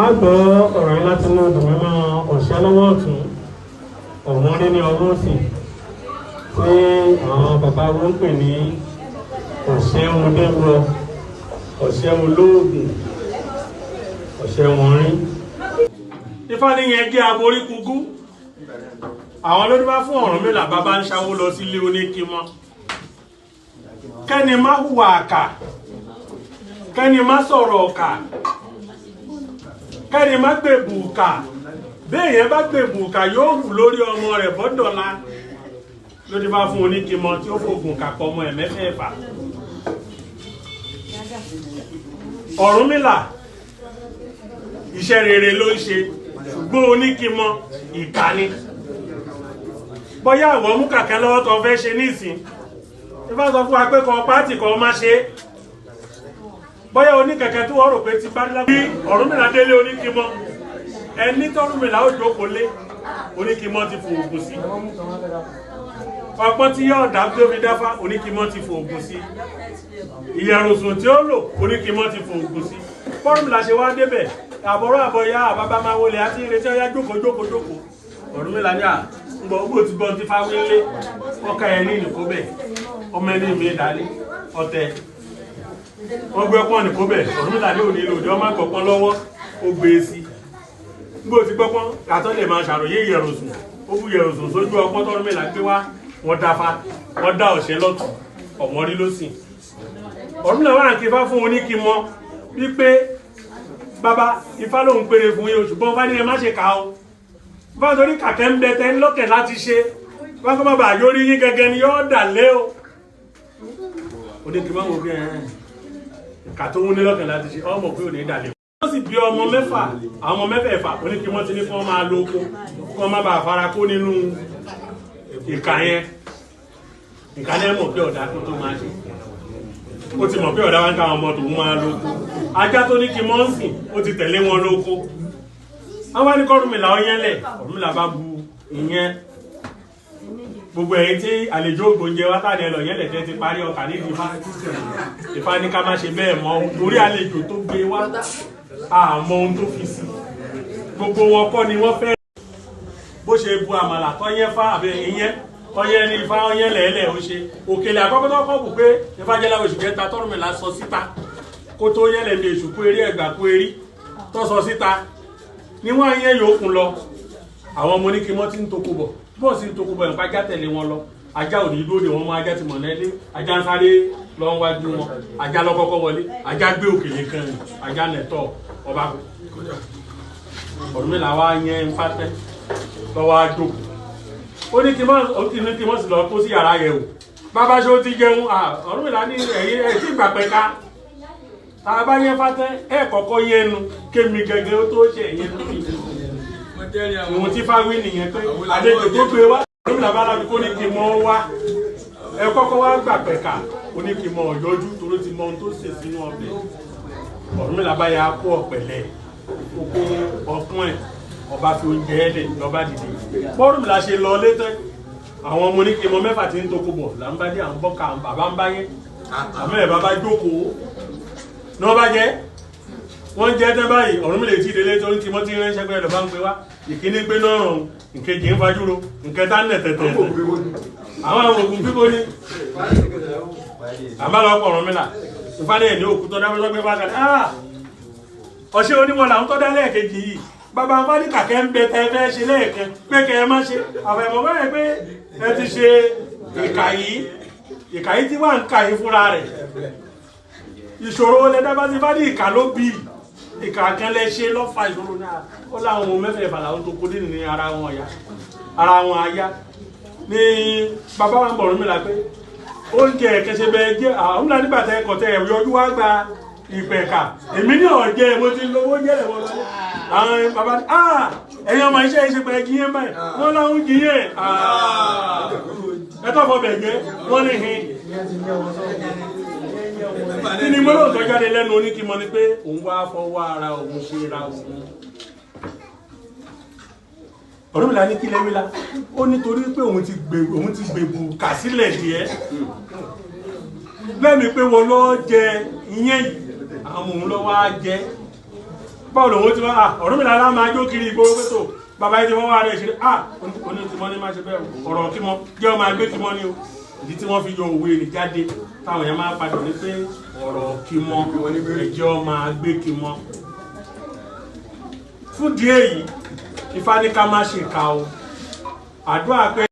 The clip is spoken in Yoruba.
A gbọ́ ọ̀rọ̀ yìí láti inú odò mímọ́ ọ̀ṣẹ́ lọ́wọ́ ọ̀tún ọ̀wọ́n rí ní ọwọ́ òsì tí àwọn bàbá wọn ń pè ní ọ̀ṣẹ́ ọdẹ́wọ, ọ̀ṣẹ́ olóògùn, ọ̀ṣẹ́ wọn rí. Ifá ní yẹn jẹ́ aborí kúkú. Àwọn ló bá fún Ọ̀rúnmìlà bàbá ń ṣáwó lọ sílé oníkímọ́. Kẹ́ni má hùwà àkà, kẹ́ni má sọ̀rọ̀ ọ̀kà, kẹ́ni má gbèbù kà. Béèyàn bá gbèbù kà yóò hù lórí ọmọ rẹ̀ bọ́dọ̀la. Ló ti bá fún oníkímọ́ tí ó fògùn kàpọ̀ ọmọ ẹ̀ mẹ́fẹ̀ẹ̀fà. Ọ̀rúnmìlà iṣẹ́ rere ló ń ṣe, ṣùgbọ́n oníkímọ́ ìkà ni. Bóyá àwọn mú kàkẹ́ lọ́wọ́ tó fẹ́ ṣe nísìn, Ifá sọ fún wa pé kan pátì kan má ṣe. Bóyá oníkẹ̀kẹ́ tí wọ́n rò pé ti bá nílá bí Ọ̀rúnmìlà délé oníkímọ́, ẹni tọ́rúnmìlà ó jókòó lé, oníkímọ́ ti fò ògùn sí. Ọpọ́n tí yóò dá tó fi dáfá, oníkímọ́ ti fò ògùn sí. Ìyẹ̀rùsùn tí ó lò, oníkímọ́ ti fò ògùn sí. Bọ́rúnmìlà ṣe wá débẹ̀, àbọ̀rọ̀ àbọ̀yá àbábá máa wọlé àti ìrètí ọyá jókòó jókòó jókòó. Ọ̀rúnmìlà ní à ń bọ̀ ó ti gbọ́n ti fáwí ńlé, ọkà ẹni nìkó bẹ̀, ọmọ ẹni mi dání, ọ̀tẹ̀. Wọ́n gbé ọpọ́n nìkó bẹ̀, Ọ̀rúnmìlà ní òní lòdì ọmọ àgbọ̀pọ́n lọ́wọ́, ó gbé e sí. Gbó ti gbọ́pọ́n, kàtọ́ lè máa ṣàròyé ìyẹ̀rùsùn, ó bu ìyẹ̀rùsùn sójú ọpọ́n tọ́rúnmìlà gbé wá, wọ́n dáfá, wọ́n dá ọ̀ṣẹ́ lọ́tún, ọ̀wọ́n rí lósìn. Ọ̀rúnmìlà wà ń kí Ifá fún oníkímọ́ wípé bàbá Ifá lòun péré fún yín, ṣùgbọ́n Ifá ní ẹ má ṣe kà ó. Ifá torí kàkẹ́ ń bẹ tẹ́ ń lọ́kẹ̀ láti ṣe, Ifá kọ́ bàbá yóò rí yín gẹ́gẹ́ ni yóò dà lé o. Oníkímọ́ wò pé kà tó ń ní lọ́kẹ̀ láti ṣe, ọmọ pé ò ní dà lé o. Wọ́n sì bí ọmọ mẹ́fà, àwọn ọmọ mẹ́fẹ̀ẹ̀fà oníkímọ́ ti ní kí wọ́n máa lo oko, kí wọ́n má bàa fara kó nínú ìkà yẹn. Ìkà yẹn mọ̀ pé ọ̀dà tó tó máa ṣe. Ó ti mọ̀ pé ọ̀dà wa ń ká àwọn ọmọ tòun máa lo oko. Ajá tó ní kí mọ́ ń sìn, ó ti tẹ̀lé wọn lóko. Wọ́n wá ní kọ́rùnmìlà ọyẹ́lẹ̀, Ọ̀rúnmìlà bá bu ìyẹn. Gbogbo ẹ̀yin tí àlejò ògbóúnjẹ wá tàdé lọ yẹ́lẹ̀ tẹ́ ti parí ọkà nídìí Ifá. Ifá ní ká má ṣe bẹ́ẹ̀ mọ́, torí àlejò tó gbé wá, àmọ́ ohun tó fi sí. Gbogbo wọn kọ́ ni wọ́n fẹ́. Bó ṣe bu àmàlà tọ́yẹ́ fá àbí ìyẹn, tọ́yẹ́ ní Ifá ọyẹ́ lẹ̀ẹ́lẹ̀ ó ṣe. Òkèlè àkọ́kọ́ tó kọ́ bù pé Ifá jẹ́ láwọn oṣù kẹta tọ́rùnmìlà sọ síta. Kó tó yẹ́lẹ̀ mi èṣù kú eré ẹ̀gbà kú erí tó sọ síta. Ní wọ́n yẹ́ yòókù lọ, àwọn ọmọ oníkímọ́ ti ń toko bọ̀. Bọ́ọ̀ sì ń toko bọ̀ nípa ajá tẹ̀lé wọn lọ. Ajá ò ní dúró de wọn mọ́, ajá ti mọ̀ nílé. Ajá ń sáré lọ wájú wọn. Ajá lọ kọ́kọ́ wọlé. Ajá gbé òkèlè kan rìn. Ajá nẹ̀tọ̀ ọba kú. Ọ̀rúnmìlà wá yẹn ń fátẹ́ lọ́wọ́ á jókòó. Ó ní kí mọ́ sì lọ kó sí yàrá yẹ̀ wò. Bàbá ṣe ó ti jẹun, Ọ̀rúnmìlà ní ẹ̀yìn ẹ̀ tí ìgbà pẹ̀ka. Tá a bá yẹn fátẹ́ ẹ̀ kọ́kọ́ yẹn nu kémi gẹ́gẹ́ ó tó ṣe ẹ̀yẹn nu mi. Ìwọ̀n tí fáwí nìyẹn pé àlejò tó gbé wá. Ọ̀rúnmìlà bá lábi kó ní kí mọ́ wá. Ẹ kọ́kọ́ wá gbà pẹ̀ka, ó ní kí mọ́ ọ̀yọ́jú torí ti mọ ohun tó sè sínú ọbẹ̀. Ọ̀rúnmìlà bá yà kó ọ̀pẹ̀lẹ̀, ó kó ọpọ́n ẹ̀, ọba fi oúnjẹ ẹ̀ lẹ̀ lọ́ba dìde. Bọ́rùnmìlà ṣe lọ létẹ́. Àwọn ọmọ oníkímọ mẹ́fà ti ń toko bọ̀ là ń bá dé àwọn bọ́ka bàbá ń bá yẹn. Àmọ́ ẹ̀ bàbá jókòó. Ní wọ́n bá jẹ́, wọ́n jẹ́ tẹ́ báyìí, Ọ̀rúnmìlà tí ìdílé tó ń tímọ́ tí ń ránṣẹ́ pé ẹ̀rọ bá ń pe wá. Ìkíní gbé náà rọrùn, ìkejì ń fajúro, ìkẹta ń nẹ̀ tẹ̀tẹ̀. Àwọn àwọn ògùn bíbo ni. Àmọ́ lọ pọ̀ Ọ̀rúnmìlà. Ìfádẹ́ ní òkú tó dábẹ́ sọ́gbẹ́ bá kalẹ̀. Ọ̀ṣẹ́ oníwọ̀n làwọn tó dá lẹ́ẹ̀kejì yìí. Bàbá Fádí kàkẹ́ ń bẹ tẹ́ fẹ́ ṣe lẹ́ẹ̀kan pé kẹ́ ẹ má ṣe. Àfẹ̀mọ́ báyìí pé ẹ ti ṣe ìkà yìí. Ìkà yìí tí wà ń kà yín fúnra rẹ̀. Ìṣòro lẹ dábàá sí Fádí ìkà ló bí. Ìkà kan lẹ ṣe lọ́fà ìṣòro náà. Ó láwọn ohun mẹ́fẹ̀ẹ̀fà làwọn tó kó dínì ní ara wọn ọ̀yá. Ara wọn aya. Ní bàbá wa ń bọ̀ Ọ̀rúnmìlà pé oúnjẹ ẹ̀kẹ́ṣe bẹ́ẹ̀ jẹ́ àwọn ńlá nígbà tẹ́ ẹ̀kọ́ tẹ́ ẹ̀yọjú wá gba ìpẹ̀ka. Èmi ní ọ̀jẹ́ mo ti lówó jẹ́ ẹ̀wọ̀n lọ. Àwọn bàbá ní ẹ̀yin ọmọ iṣẹ́ ìṣe pẹ̀ jí yẹn báyìí. Wọ́n láwọn jí yẹn. Ẹ tọ́ fọ bẹ̀ jẹ́, wọ́n ní hin. Kí ni gbọ́dọ̀ tó jáde lẹ́nu oníkímọ́ ni pé òun wá fọwọ́ ara òun ṣe ra òun. Ọ̀rúnmìlà ní kí lẹ́wílá, ó nítorí pé òun ti gbèbù kà sílẹ̀ díẹ̀. Lẹ́mi pé wọ́n lọ jẹ ìyẹn yìí, àwọn òun lọ wá jẹ. Báwo lòun ó ti máa Ọ̀rúnmìlà lá máa jó kiri ìgboro pé tó bàbá yìí ti wọ́n wá rẹ̀ ṣe à oní tí wọ́n ní má ṣe bẹ́ẹ̀ o, ọ̀rọ̀ kí mọ́ jẹ́ ọmọ agbé kí mọ́ ni o. Ìdí tí wọ́n fi yọ òwe ní jáde táwọn èèyàn máa padà ní pé ọ̀rọ̀ kí mọ́ ẹ̀jẹ̀ ọmọ agbé kí mọ́. Fún díẹ̀ yìí, Ifá ní ká má ṣe kà o, àdúrà pé.